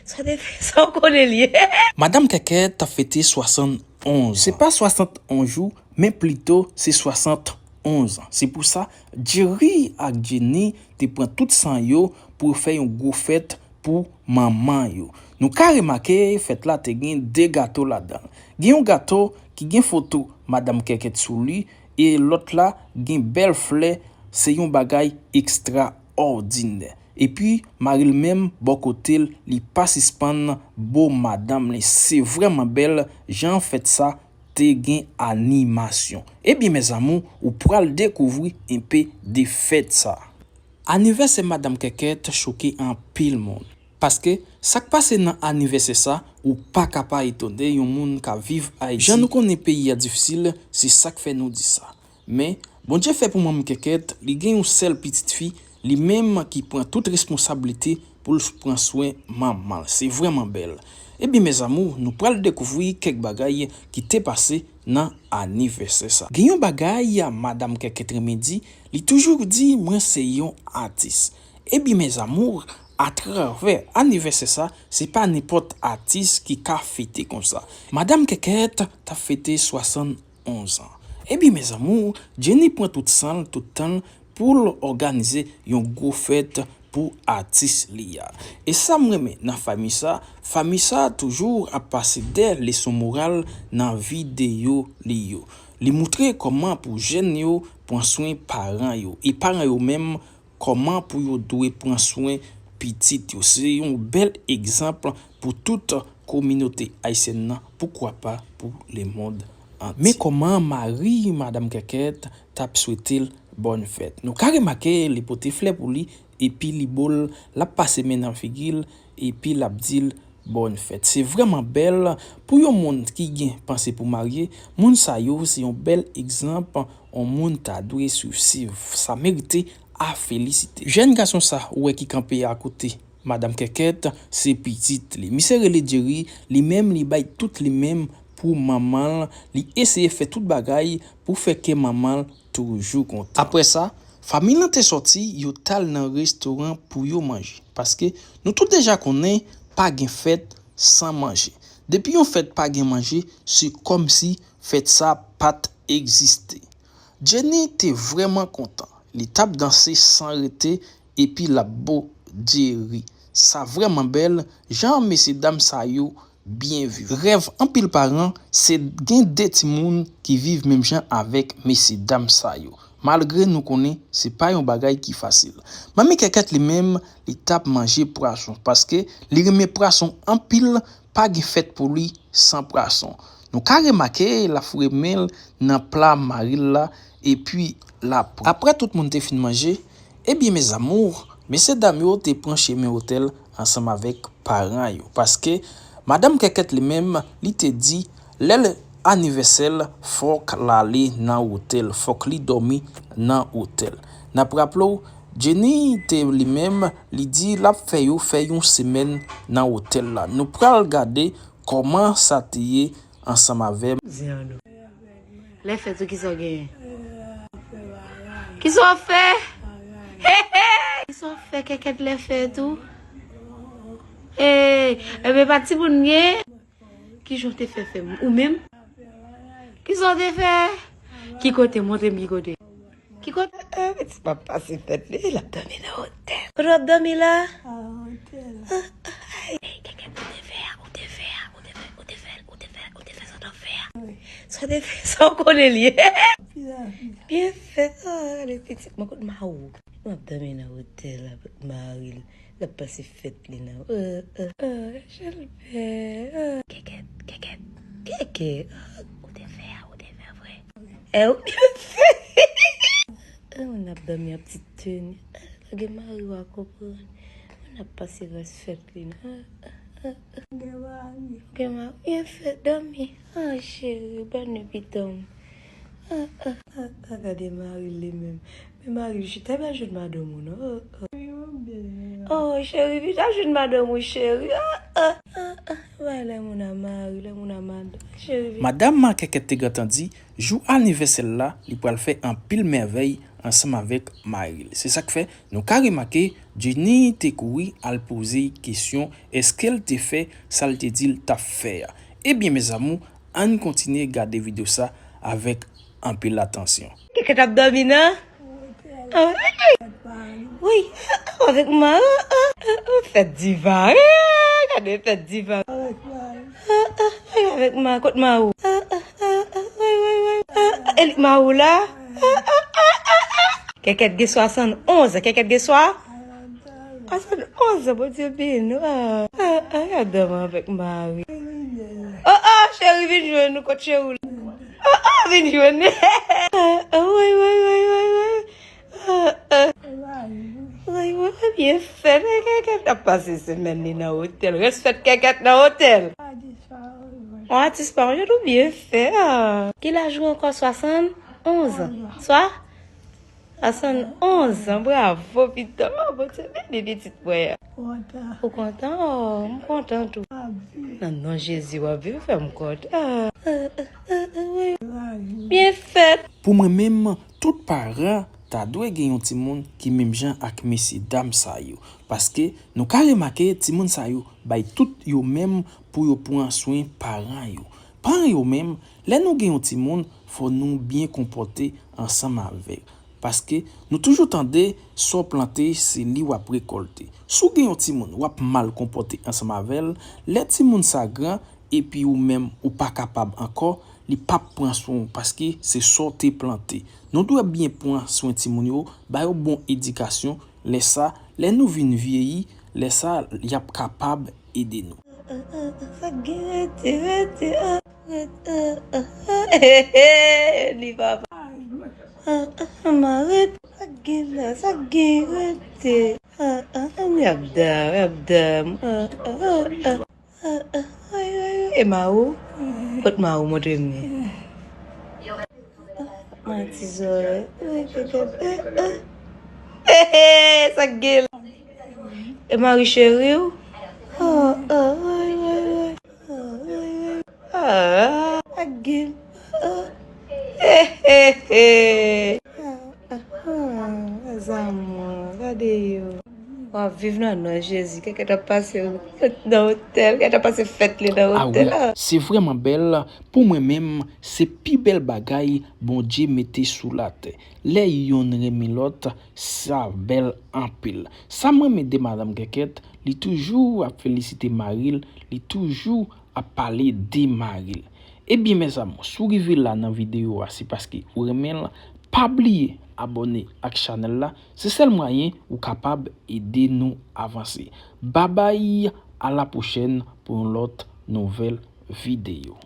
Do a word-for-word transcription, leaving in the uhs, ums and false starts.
Sa te fè sa, w konnen l ye. Madanm Kèkèt t ap fete swasannonz an. Se pa swasannonz jou, men plito se swasannonz an. Se pou sa, Jerry ak Jenny te pran tout san yo pou yo fè yon gwo fèt pou manman yo. Nou ka remake fèt la te gen de gato ladan l. Gen yon gato ki gen foto Madanm Kèkèt sou li, e lòt la gen bèl flè, se yon bagay ekstraòdinè. Epi, mari l menm, bò kote l, li pa sispann bo madanm li. Se vrèman bèl, jan fèt sa te gen animasyon. Ebyen, mes amours, ou pral dekouvri enpe de fèt sa. Anivèsè Madanm Kèkèt choke anpil moun. Paske, sa k pase nan anivèsè sa, ou pa ka pa etone yon moun k ap viv Ayiti. Jan nou konnen peyi a difisil, se sa k fè nou di sa. Men, Bondye fè pou manman Kèkèt, li gen yon sèl pitit fi, li menm ki pran tout responsablite pou l pran swen manman l. Se vrèman bèl. Ebyen, mes amours, nou pral dekouvri kèk bagay ki te pase nan anivèsè sa. Gen yon bagay Madanm Kèkèt renmen di, li toujou di, mwen se yon atis. Ebyen, mes amours, atravè anivèsè sa, se pa nenpòt atis ki ka fete konsa. Madanm Kèkèt t ap fete swasannonz an. Ebyen, mes amours, Jenny pran tout san l, tout tan l pou l òganize yon gwo fèt pou atis li a. E sa m renmen nan fanmi sa, fanmi sa toujou ap pase de leson moral nan videyo li yo. Li moutre kòman pou jèn yo pran swen paran yo, e paran yo menm kòman pou yo dwe pran swen pitit yo. Se yon bèl egzanp pou tout kominote ayisyèn nan, poukwa pa pou lemonn antye. Men kòman mari Madanm Kèkèt t ap swete l bòn fèt. Nou ka remake li pote flè pou li, epi li bo l, l ap pase men nan figi l, epi l ap di l bòn fèt. Se vrèman bèl pou yon moun ki gen panse pou marye. Moun sa yo se yon bèl egzanp yon moun ta dwe swiv. Sa merite a felisite. Jèn gason sa ou wè ki kanpe akote Madanm Kèkèt, se pitit li. Misye rele Jerry, li menm li bay tout li menm pou manman l, li eseye fè tout bagay pou fè kè manman l toujou kontan. Apre sa, fanmi lan te sòti, yo t al nan restoran pou yo manje. Paske nou tout deja konnen pa gen fèt san manje. Depi yon fèt pa gen manje, se kòmsi fèt sa pa t egziste. Jenny te vrèman kontan. Li t ap danse san rete epi l ap bo Jerry. Sa vrèman bèl, jan mesye dam sa yo byen viv. Rèv anpil paran, se gen de timoun ki viv menm jan avèk mesye dam sa yo. Malgre nou konnen se pa yon bagay ki fasil. Manmi Kèkèt li menm, li t ap manje pwason, paske li renmen pwason anpil, pa gen fèt pou li san pwason. Nou ka remake l ap foure men l nan pla mari l la, epi l ap pran. Apre tout moun te fin manje, ebyen, mes amours, mesye dam yo te pran chemen otèl ansanm avèk paran yo. Paske, Madanm Kèkèt li menm, li te di, lè l anivèsè l, fòk l ale nan otèl, fòk li dòmi nan otèl. N ap raple w, Jenny te li menm, li di l ap fè yo fè yon semèn nan otèl la. Nou pral gade kòman sa te ye ansanm avè m. Di an nou. Lè fèt ou, kisa w genyen? Kisa w fè? Hey, hey! Kisa w fè Kèkèt lè fèt ou? Hey, ebyen pa timoun m gen? Kijan w te fè fè m? Ou menm? Kisa w te fè? Ki kote? Montre m ki kote. Ki kote? Eh, pitit m ap pase fèt li, l ap dòmi nan otèl. Kote w ap dòmi la? Ah, otèl. Ah, ah, ay. Hey, Kèkèt, ou te fè a, ou te fè a, ou te fè, ou te fè, ou te fè, ou te fè sa w t ap fè a. Wi. Sa w te fè, sa w konnen l ye. Byen, byen. Byen fèt. Ah, gade pitit mwen, kote mari w? Mwen ap dòmi nan otèl avèk mari l. L ap pase fèt li nan. Euh, euh, euh, jan l fè. Euh. Kèkèt, Kèkèt, Kèkèt. Ah, ou te fè a, ou te fè vre. Eh, ou byen fè. Ah, moun ap dòmi an ti teni. Ah, lage mari w a konprann. Moun ap pase rès fèt li nan. Ah, ah, ah, ah. Gen mari. Gen mari. Byen fè, dòmi. Ah, cheri, bòn nwit pitit mwen. Ah, ah, ah, ah, gade mari l li menm. Men mari l chita, pa jwenn madanm ou non. Oh, oh. Oh, cheri, vin al jwenn madanm ou, cheri. Ah, ah, ah. Ah, bay lè moun a mari, lè moun a madanm. Cheri. Madanm Kèkèt te gentan di, jou anivèsè l la, li pral fè anpil mèvèy ansanm avèk mari l. Se sa k fè, nou ka remake, Jenny te kouri al poze kesyon, èske l te fè sa l te di l t ap fè a. Ebyen, mezanmi, ann kontinye gade videyo sa avèk anpil atansyon. Kèkèt ap dòmi, non? Ah, wi. Wi. Avèk mari. Ah, ah, ah, fèt diva. Ah, gade fèt diva. Ah, ah, avèk mari. Kot mari? Ah, ah, ah, ah, wi, wi, wi. Ah, ah, e li mari la? Ah, ah, ah, ah, ah. Kèkèt gen swasannonz. Kèkèt gen swa? Swasannonz, Bondye beni w. Ah, ah, ah, gade mari avèk mari. Oh, oh, cheri, vin jwenn nou, kot cheri w la? Oh, oh, vin jwenn. Ah, ah, woy, woy, woy, woy, woy. Ah, ah. Woy, woy, woy, byen fèt, eh, Kèkèt ap pase semèn li nan otèl. Rès fèt Kèkèt nan otèl. On atis pa, on atis pa, ou byen fè. Ah. Ki laj ou ankò? Swasannonz an. Swa? Swasannonz an, bravo, pitit. Oh, Bondye beni pitit mwen an. Kontan. Ou kontan? Oh, m kontan tou. W ap viv. Nan non Jezi, w ap viv, fè m kontan. Ah, ah, ah, ah, wi. Byen fèt. Pou mwen menm, tout paran ta dwe gen yon timoun ki menm jan ak mesye dam sa yo. Paske nou ka remake timoun sa yo bay tout yo menm pou yo pran swen paran yo. Paran yo menm, lè nou gen yon timoun, fò nou byen konpòte ansanm avè l. Paske nou toujou tande, sa w plante, se li w ap rekòlte. Si w gen yon timoun, w ap mal konpòte ansanm avè l, lè timoun sa gran, epi ou menm, ou pa kapab ankò, li p ap pran swen w, paske se sa w te plante. Nou dwe byen pran swen timoun yo, ba yo bon edikasyon, lè sa, lè nou vin vyeyi, lè sa, y ap kapab ede nou. Sa k gen rete, rete, ah, rete, ah, ah, ah, he, he, li papa. Ah, ah, ah, ma rete, sa k gen la, sa k gen rete. Ah, ah, ah, y ap da, y ap da. Ah, ah, ah, ah. Ah, ah, ay, ay, ay. E ma ou? Kot ma ou? Montre m li. Mwen ti zòrèy. Wi, kèkèt. Eh, eh. Eh, eh, sa k gen la? E mari cheri w? Oh, oh, woy, woy, woy. Oh, woy, woy. Ah, sa k gen la? Oh. Eh, eh, eh. Ah, ah, ah, mes amours, gade yo. W ap viv nan non Jezi. Kèkèt ap pase nan otèl. Kèkèt ap pase fèt li nan otèl. Ah wi, se vrèman bèl. Pou mwen menm, se pi bèl bagay Bondye mete sou latè. Lè yonn renmen lòt, sa bèl anpil. Sa m renmen de madanm Kèkèt, li toujou ap felisite mari l, li toujou ap pale de mari l. Ebyen, mes amours, si w rive la nan videyo a, se paske ou renmen l. Pa bliye abòne ak chanèl la. Se sèl mwayen ou kapab ede nou avanse. Babay, a la pwochèn pou yon lòt nouvèl videyo.